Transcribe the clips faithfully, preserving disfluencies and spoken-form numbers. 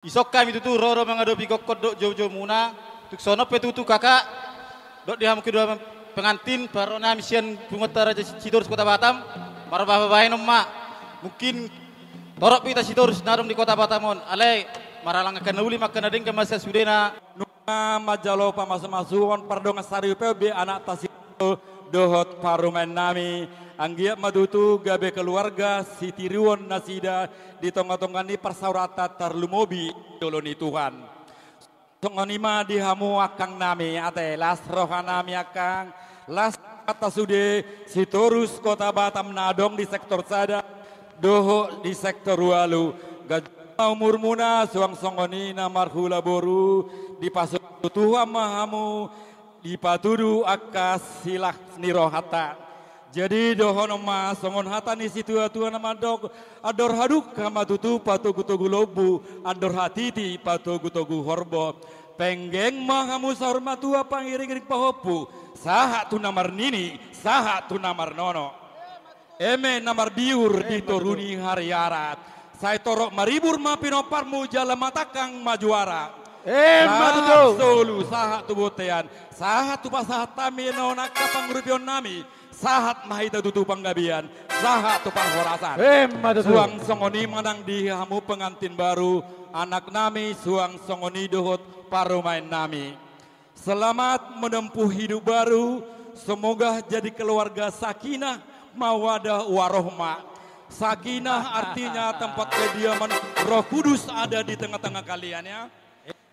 Dison hami tutu ro do mangadopi gokhon dohot joujou muna. Tung songon on pe tutu kakak, dohot di hamu kedua pengantin, parro nami sian punguanta Raja Sitorus Kota Batam, marbahen bahenon ma. Mungkin torop hita Sitorus na adong di Kota Batam on, alai marhalang angka na uli ma angka na denggan ma sian sudena. Nunga manjalo pamasumasuon pardongan saripeon be anakta Sitorus dohot parumaen nami. Anggiat ma tutu gabe keluarga sitiruon nasida di tongatonga ni parsaoranta, tarlumobi jolo ni Tuhan. Songon i ma di hamu angkang nami, ate, las roha nami angkang, las rohanta sude Sitorus Kota Batam na adong di sektor sada dohot di sektor ualu. Ganjang ma umurmuna, suang songon i na marhula boru, dipasupasu Tuhan ma hamu, dipatudu angka silas ni rohanta. Jadi dohonon ma songon hata ni situatua na mandok: Andor hadungka ma tutu patogutogu lombu, andor hatiti patogutogu horbo. Penggeng ma hamu saur matua, pangiringiring pahompu, sahat tu na marnini, sahat tu na marnono. Eme na marbiur di toru ni hariara, sai torop maribur ma pinomparmu jala matangkang ma juara. Emma tutu. Sahat solu, sahat tu bontean, sahat tu pasahat hami on angka pangurupion nami, sahat ma hita tutu panggabean, sahat tu parhorasan. Emma tutu. Suang songon i ma nang di hamu pengantin baru, anak nami, suang songon i dohot parumaen nami. Selamat menempuh hidup baru, semoga jadi keluarga sakinah mawadah warohmah. Sakinah artinya tempat kediaman Roh Kudus ada di tengah-tengah kalian, ya.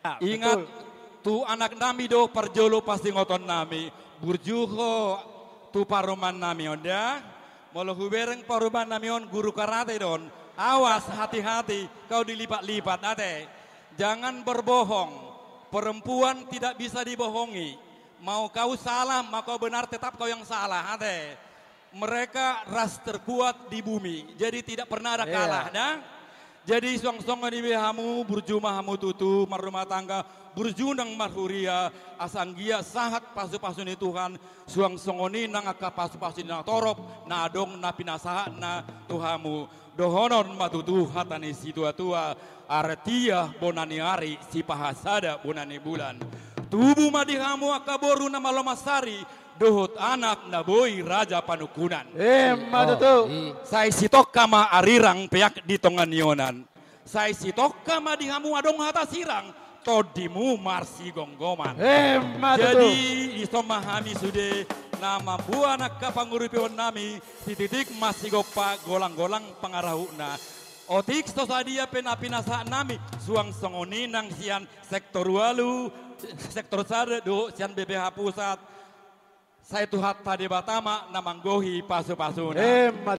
Ya, ingat, betul. Tu anak nami do parjolo pasingoton nami, burju ho tu parumaen nami on da. Molo hubereng parumaen nami on guru karate do on, awas, hati-hati kau dilipat-lipat, ate. Jangan berbohong. Perempuan tidak bisa dibohongi. Mau kau salah, mau kau benar, tetap kau yang salah, ate. Mereka ras terkuat di bumi, jadi tidak pernah ada kalah, da. Jadi suang songon i be hamu, burju ma hamu tutu marrumah tangga, burju nang marhuria, asa anggiat sahat pasupasu ni Tuhan, suang songon i nang angka pasupasu ni natorop na adong na pinasahatna tu hamu. Dohonon ma tutu hata ni situatua: Artia bona ni ari, sipahasada bona ni bulan. Tubu ma di hamu angka boru na malo mansari, dohot anak na boi raja panungkunan. Emma tutu. Sai sitongka ma arirang peak di tonga ni onan. Sai sitongka ma di hamu adong hata sirang, tondimu marsigomgoman. Emma tutu. Jadi dison ma hami sude na mamboan angka pangurupion nami, sititik ma sigompa, golanggolang pangarahutna. Otik so sadia pe na pinasahat nami, suang songon i nang sian sektor ualu, sektor sada dohot sian B P H pusat. Sai Tuhanta Debata ma na manggohi pasupasuna. Emma